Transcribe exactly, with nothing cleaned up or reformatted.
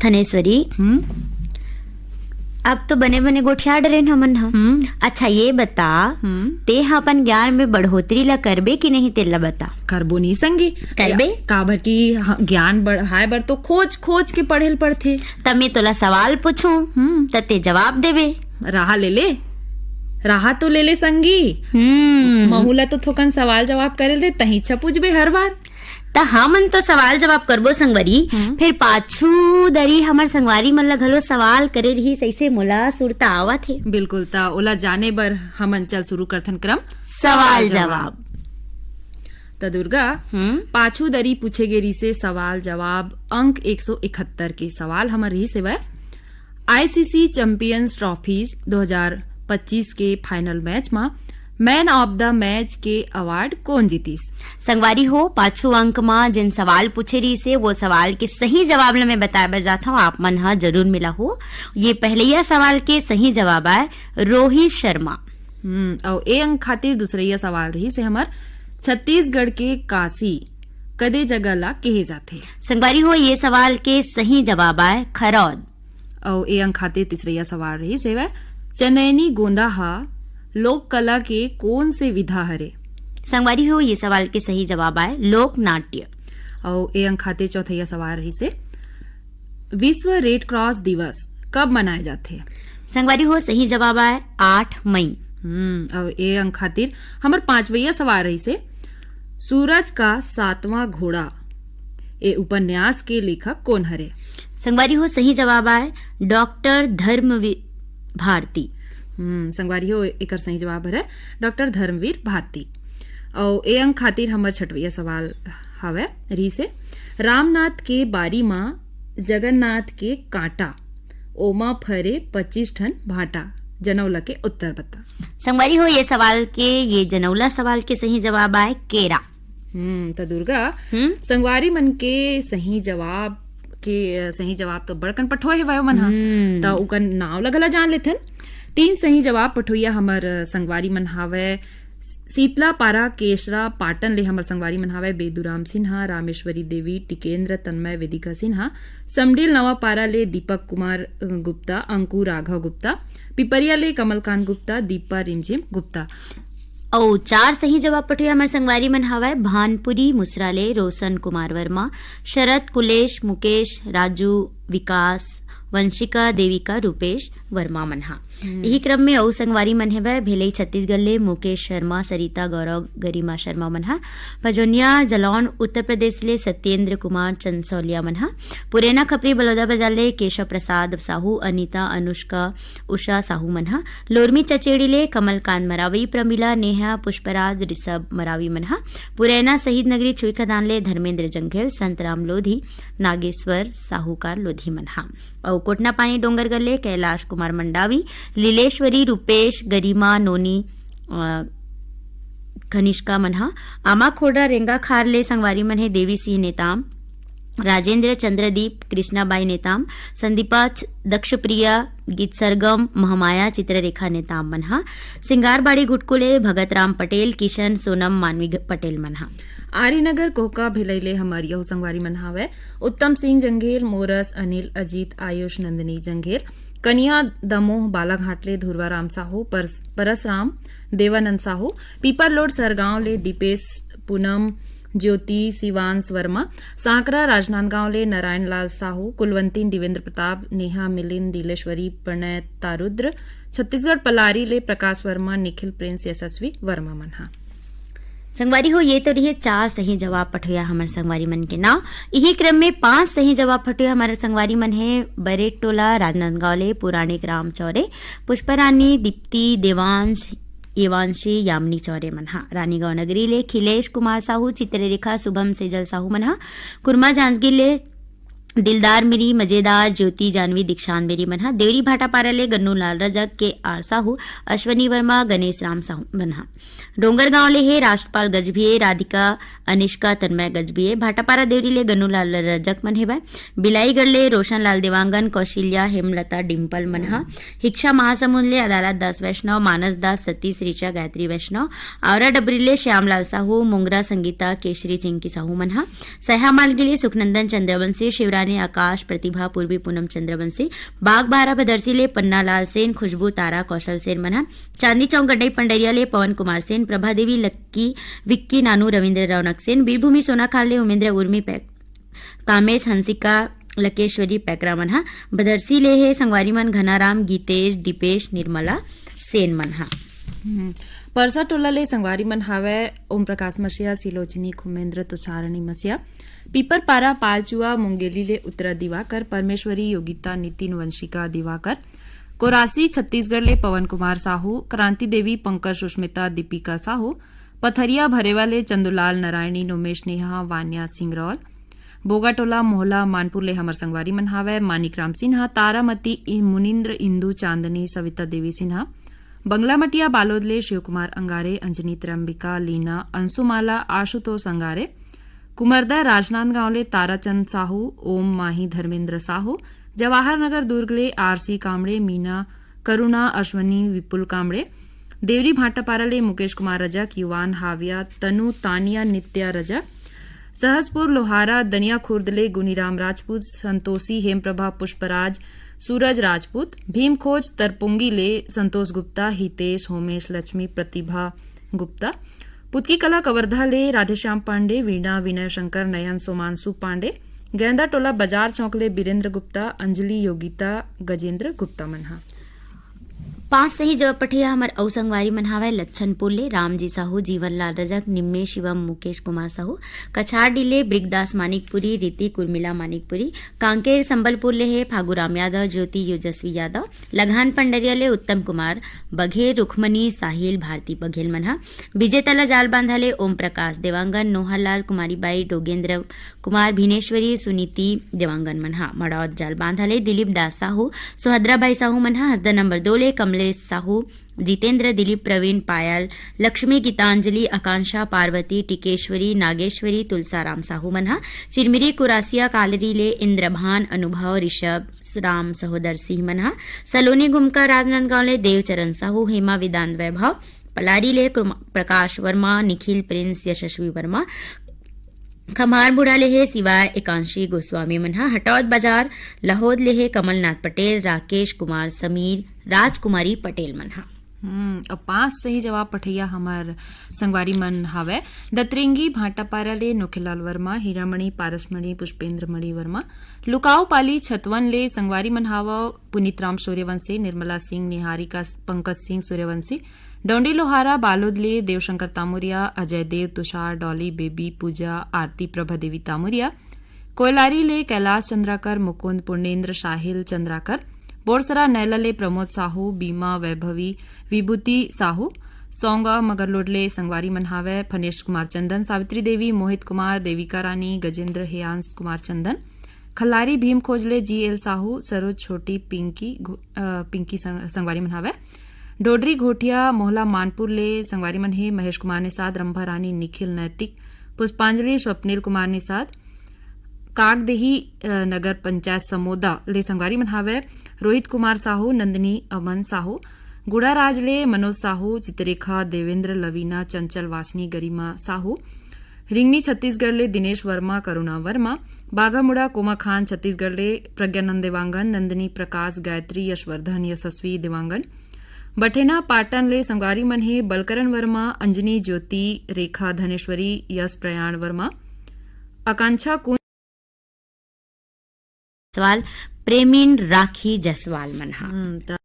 थनेश्वरी, हम्म। अब तो बने बने गोठिया डरेन हमन ह। हम्म। अच्छा, ये बता, हम्म। ते ह अपन ज्ञान में बढ़ोतरी ला करबे कि नहीं, तेला बता। करबो नहीं संगी। करबे? काबर कि ह-, ज्ञान बढ़ाए बर तो खोज खोज के पढ़े ल पड़थे। त मैं तोला सवाल पूछूं, हम्म। त ते जवाब देबे। राहा ले ले, राहा तो ले ले संगी। हम्म। महू ला तो थोकन सवाल जवाब करे दे, तही छ पूछबे हर बार। त हमन तो सवाल जवाब करबो संगवारी, हम्म। फिर पाछू दरी हमर संगवारी मन ला घलो सवाल करे रहिस, अइसे मोला सुरता आवत हे। बिल्कुल, त ओला जाने बर हमन चल शुरू करथन क्रम सवाल सवाल जवाब। जवाब। त दुर्गा, हम्म। पाछू दरी पूछे गे रिहिसे सवाल जवाब अंक एक सौ इकहत्तर के सवाल हमर रिहिस हेवय, आईसीसी चैंपियंस ट्रॉफीज दो हज़ार पच्चीस के फाइनल मैच म मैन ऑफ द मैच के अवार्ड कोन जीतिस? संगवारी हो, पाछू अंक म जेन सवाल पूछे रिहिसे, वो सवाल के सही जवाब ल मैं बताए बर जात हव, आप मन ह जरूर मिला हो। ये पहलैया सवाल के सही जवाब आय रोहित शर्मा। हम्म, अउ ए अंक खातिर दूसरैया सवाल रिहिसे हमर, छत्तीसगढ़ के काशी कदे जगह ला केहे जाथे? संगवारी हो, ये सवाल के सही जवाब आय खरौद। अउ ए अंक खातिर तीसरैया सवाल रिहिस हेवय, चनैनी गोंदा ह लोक कला के कोन से विधा हरे? संगवारी हो, ये सवाल के सही जवाब आय लोक नाट्य। अउ ए अंक खातिर चौथैया सवाल रिहिसे, विश्व रेड क्रॉस दिवस कब मनाए जाथे? संगवारी हो, सही जवाब आय आठ मई। हम्म, अउ ए अंक खातिर हमर पांचवैया सवाल रिहिसे, सूरज का सातवां घोड़ा, ए उपन्यास के लेखक कोन हरे? संगवारी हो, सही जवाब आय डॉक्टर धर्मवीर भारती। हम्म, संगवारी हो, एकर सही जवाब हरे डॉक्टर धर्मवीर भारती। अउ ए अंक खातिर हमर छठवैया सवाल हवय, रिहिसे, रामनाथ के बारी म जगन्नाथ के कांटा, ओमा फरे पच्चीस ठन भांटा, जनौला के उत्तर बता। संगवारी हो, ये सवाल के, ये जनौला सवाल के सही जवाब आय केरा। हम्म, त दुर्गा, हम्म? संगवारी मन के सही जवाब के, अ, सही जवाब तो बड़कन पठोए हेवय ओमन ह। हम्म। त ओकर नाव ल घला जान लेथन। तीन सही जवाब पठोइया हमर, अ, संगवारी मन हावय, शीतला पारा केसरा पाटन ले हमर संगवारी मन हावय, बेदुराम सिन्हा, रामेश्वरी देवी, टिकेंद्र, तन्मय, वेदिका सिन्हा, समडेल नवा पारा ले दीपक कुमार, अ, गुप्ता, अंकु राघव गुप्ता, पिपरिया ले कमलकांत गुप्ता, दीपा रिमझिम गुप्ता। अउ चार सही जवाब पठोइया हमर संगवारी मन हावय, भानपुरी मुसरा ले रोशन कुमार वर्मा, शरद, कुलेश, मुकेश, राजू, विकास, वंशिका, देविका, रूपेश वर्मा मन हा। हम्म। इही क्रम में अउ संगवारी मन हेवय, भेलई छत्तीसगढ़ ले मुकेश शर्मा, सरिता, गौरव, गरिमा शर्मा मन हा। पजोनिया जलौन उत्तर प्रदेश ले सत्येंद्र कुमार चंसौलिया मन हा। पुरैना खपरी बलौदाबाजार ले केशव प्रसाद साहू, अनिता, अनुष्का, उषा साहू मन हा। लोरमी चचेड़ी ले कमलकांत मरावी, प्रमिला, नेहा, पुष्पराज, ऋषभ मरावी मन हा। पुरैना शहीद नगरी छुईखदान ले धर्मेंद्र जंघेल, संतराम लोधी, नागेश्वर साहूकार लोधी मन हा। अउ कोटनापानी डोंगरगढ़ ले कैलाश कुमार मंडावी, लीलेश्वरी, रूपेश, गरिमा, नोनी, अ, कनिष्का मन हा। आमा खोड़ा रेंगा खार ले संगवारी मन हे देवी सिंह नेताम, राजेंद्र चंद्रदीप, कृष्णाबाई नेताम, संदीपा छ-, दक्षप्रिया, गीत सरगम, महमाया, चित्ररेखा नेताम मन हा। सिंगारबाड़ी घुटकुले भगत राम पटेल, किशन, सोनम, मानवी घ-, पटेल मन हा। आर्यनगर कोहका भिलई ले हमर यहू संगवारी मन हावय, उत्तम सिंह जंघेल, मोरस, अनिल, अजीत, आयुष, नंदिनी जंघेल, कनिया दमोह बालाघाट ले धुरवा राम साहू, परस-, परसराम, देवानंद साहू, पीपरलोड सरगांव ले दीपेश, पूनम, ज्योति, शिवांश वर्मा, सांकरा राजनांदगांव ले नारायण लाल साहू, कुलवंती देवेंद्र प्रताप, नेहा मिलिंद, दिलेश्वरी, प्रणय तारुद्र, छत्तीसगढ़ पलारी ले प्रकाश वर्मा, निखिल प्रिंस, यशस्वी वर्मा मन हा। संगवारी हो, ये तो रहिए चार सही जवाब पठोया हमर संगवारी मन के नाव। इही क्रम में पांच सही जवाब पठोया हमर संगवारी मन हे बरेटोला राजनांदगांव ले पुराणिक राम चौरे, पुष्परानी, दीप्ति, देवांश, एवांशी, यामिनी चौरे मन हा। रानीगांव नगरी ले खिलेश कुमार साहू, चित्ररेखा, शुभम, सेजल साहू मन हा। कुरमा जांजगीर ले दिलदार मिरी, मजेदार, ज्योति, जानवी, दीक्षांत मिरी मन हा। देवरी भाटापारा ले गन्नू लाल रजक, के आर साहू, अश्वनी वर्मा, गणेश राम साहू मन हा। डोंगरगांव ले हे राष्ट्रपाल गजभिये, राधिका, अनिष्का, तन्मय गजभिये। भाटापारा देवरी ले गन्नू लाल रजक मन हेवय। बिलाईगढ़ ले रोशन लाल देवांगन, कौशल्या, हेमलता, डिम्पल मन हा। हिक्षा महासमुंद ले अदालत दास वैष्णव, मानस दास, सतीश, ऋचा, गायत्री वैष्णव। आवरा डबरी ले श्यामलाल साहू, मुंगरा संगीता, केशरी, चिंकी साहू मन हा। सहा मालगी ले सुखनंदन चंद्रवंशी, शिवरानी ने आकाश, प्रतिभा, पूर्वी, पूनम चंद्रवंशी, बागबारा बदरसी ले पन्नालाल सेन, खुशबू, तारा, कौशल सेन मन ह, चांदनी चौक गड्डई पंडरिया ले पवन कुमार सेन, प्रभा देवी, लक्की, विक्की, नानू, रविंद्र रौनक सेन, बीरभूमि सोनाखाल ले उमेंद्र, उर्मी, पै-, कामेश, हंसिका, लकेश्वरी पैकरा मन ह, बदरसी ले हे संगवारी मन घनाराम, गीतेश, दीपेश, निर्मला सेन मन ह। हम्म। परसा टोला ले संगवारी मन हावय ओम प्रकाश मसिया, सिलोचनी, खुमेंद्र, तुषारणी मसिया, पीपरपारा, पालचुआ, मुंगेली ले उत्तरा दिवाकर, परमेश्वरी, योगिता, नितिन, वंशिका, दिवाकर, कोरासी छत्तीसगढ़ ले पवन कुमार साहू, क्रांति देवी, पंकज, सुष्मिता, दीपिका साहू, पथरिया भरेवा ले चंदूलाल, नारायणी, नोमेश, नेहा, वान्या, सिंगरौल, बोगाटोला, मोहला, मानपुर ले हमर संगवारी मन हावय, मानिक राम सिन्हा, तारामती, इ-, मुनिंद्र, इंदु, चांदनी, सविता देवी सिन्हा, बंगलामटिया बालोद ले शिवकुमार अंगारे, अंजनी, त्रंबिका, लीना, अंशुमाला, आशुतोष अंगारे, कुमरदा राजनांदगांव ले ताराचंद साहू, ओम माही, धर्मेंद्र साहू, जवाहर नगर दुर्ग ले आरसी कामड़े, मीना, करुणा, अश्वनी, विपुल कामड़े, देवरी भाटापारा ले मुकेश कुमार रजक, युवान, हाविया, तनु, तानिया, नित्या रजक, सहसपुर लोहारा दनिया खुर्द ले गुनीराम राजपूत, संतोषी, हेमप्रभा, पुष्पराज, सूरज राजपूत, भीमखोज तरपुंगी ले संतोष गुप्ता, हितेश, होमेश, लक्ष्मी, प्रतिभा गुप्ता, पुतकी कला कवर्धा ले राधेश्याम पांडे, वीणा, विनय शंकर, नयन, सोमांशु पांडे, गेंदा टोला बाजार चौक ले बीरेंद्र गुप्ता, अंजलि, योगिता, गजेंद्र गुप्ता मन ह। पांच सही जवाब पठैया हमर अउ संगवारी मन हावय लच्छनपुर ले रामजी साहू, जीवनलाल रजक, निम्मे शिवम, मुकेश कुमार साहू, कछारडी ले ब्रिगदास मानिकपुरी, रीति, उर्मिला मानिकपुरी, कांकेर संबलपुर ले हे फागुराम यादव, ज्योति, योजस्वी यादव, लघान पंडरिया ले उत्तम कुमार बघेल, रुखमनी, साहिल, भारती बघेल मन ह, विजेता ल जाल बांधा ले ओम प्रकाश देवांगन, नोहरलाल, कुमारी बाई, डोगेंद्र कुमार, भिनेश्वरी, सुनीति देवांगन मन ह, मड़ौद जाल बांधा ले दिलीप दास साहू, सुभद्रा बाई साहू मन ह, हसदा नंबर दो ले कमलेश साहू, जितेंद्र, दिलीप, प्रवीण, पायल, लक्ष्मी, गीतांजलि, आकांक्षा, पार्वती, टिकेश्वरी, नागेश्वरी, तुलसाराम साहू मन ह, चिरमिरी, कुरासिया, कालरी ले इंद्रभान, अनुभव, ऋषभ, राम सहोदर सिंह मन ह, सलोनी गुमका, राजनांदगांव ले देवचरण साहू, हेमा, वेदांत वैभव, पलारी ले कुम-, प्रकाश वर्मा, निखिल, प्रिंस, यशस्वी वर्मा, खम्हारमुड़ा ले हे शिवाय, एकांशी गोस्वामी मन ह, हटौद बाजार, लहोद ले हे कमलनाथ पटेल, राकेश कुमार, समीर, राजकुमारी पटेल मन ह। हम्म, अब पांच सही जवाब पठैया हमर संगवारी मन हावय। दतरेंगी भाटापारा ले नोखेलाल वर्मा, हीरामणि, पारसमणि, पुष्पेंद्र मणि वर्मा, लुकाऊ पाली छतवन ले संगवारी मन हावव, पुनीत राम सूर्यवंशी, निर्मला सिंह, निहारिका, पंकज सिंह सूर्यवंशी, डोंडी लोहारा, बालोद ले देवशंकर तामुरिया, अजय देव, तुषार, डॉली, बेबी, पूजा, आरती, प्रभा देवी तामुरिया, कोयलारी ले कैलाश चंद्राकर, मुकुंद, पूर्णेंद्र, साहिल चंद्राकर, बोरसरा नैला ले प्रमोद साहू, बीमा, वैभवी, विभूति साहू, सौंगा मगरलोड ले संगवारी मन हावय, फनेश कुमार चंदन, सावित्री देवी, मोहित कुमार, देविका रानी, गजेंद्र, हेयांश कुमार चंदन, खल्लारी भीम खोज ले जी एल साहू, सरोज छोटी, पिंकी घो-, अ, पिंकी संग-, संगवारी मन हावय। डोडरी घोटिया मोहला मानपुर ले संगवारी मन हे, महेश कुमार निषाद, रंभा रानी, निखिल नैतिक, पुष्पांजलि, स्वप्निल कुमार निषाद, कागदेही, अ, नगर पंचायत समोदा ले संगवारी मन हावय, रोहित कुमार साहू, नंदिनी अमन साहू, गुड़ाराज ले मनोज साहू, चित्ररेखा, देवेंद्र, लवीना, चंचल, वासनी, गरिमा साहू, रिंगनी छत्तीसगढ़ ले दिनेश वर्मा, करुणा वर्मा, बाघामुड़ा कोमाखान छत्तीसगढ़ ले प्रज्ञानंद देवांगन, नंदिनी प्रकाश, गायत्री, यशवर्धन, यशस्वी देवांगन, बठेना पाटन ले संगवारी मन हे बलकरण वर्मा, अंजनी, ज्योति, रेखा, धनेश्वरी, यश, प्रयाण वर्मा, आकांक्षा कुंज, जसवाल, प्रेमिन, राखी जसवाल मन ह। हम्म, त